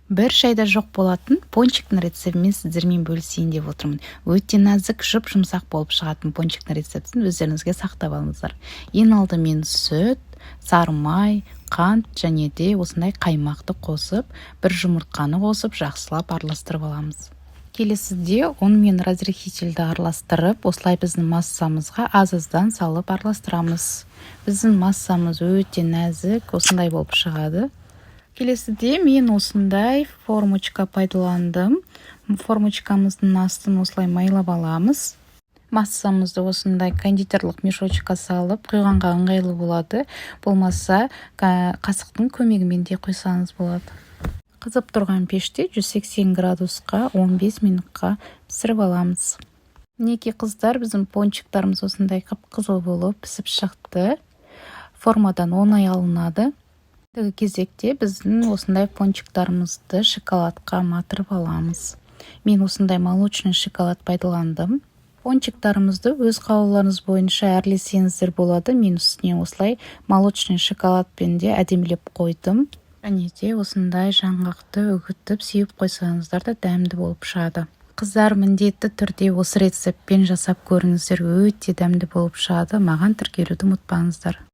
Бір шайда жоқ болатын пончиктің рецептімен сіздермен бөлісейін деп отырмын. Өте нәзік, жұп-жұмсақ болып шығатын пончиктің рецептін өздеріңізге сақтап алыңыздар. Ең алдымен сүт, сары май, қант және де осындай қаймақты қосып, бір жұмыртқаны қосып, жақсылап араластырып аламыз. Келесіде ұн мен разрыхлительді араластырып, осылай біздің массамызға аз-аздан салып араластырамыз. Біздің массамыз өте нәзік, осындай болып шығады. Келесіде мен осындай формочка пайдаландым. Формочкамыздың астын осылай майлап аламыз. Массамызды осындай кондитерлік мешочка салып құйғанға ыңғайлы болады, болмаса қасықтың көмегімен де құйсаңыз болады. Қызып тұрған пеште 180 градусқа 15 минутқа пісіріп аламыз. Мінекей, қыздар, біздің пончиктарымыз осындай қып-қызыл болып пісіп шықты. Формадан оңай алынады. Ендігі кезекте біздің осындай пончиктарымызды шоколадқа матырып аламыз. Мен осындай молочный шоколад пайдаландым. Пончиктарымызды өз қалауларыңыз бойынша әрлесеңіздер болады. Мен үстіне осылай молочный шоколадпен де әдемілеп қойдым. Және де осындай жаңғақты үгітіп, сеуіп қойсаңыздар да, дәмді болып шығады. Қыздар, міндетті түрде осы рецептпен жасап көріңіздер, өте дәмді болып шығады. Маған тіркелуді ұмытпаңыздар.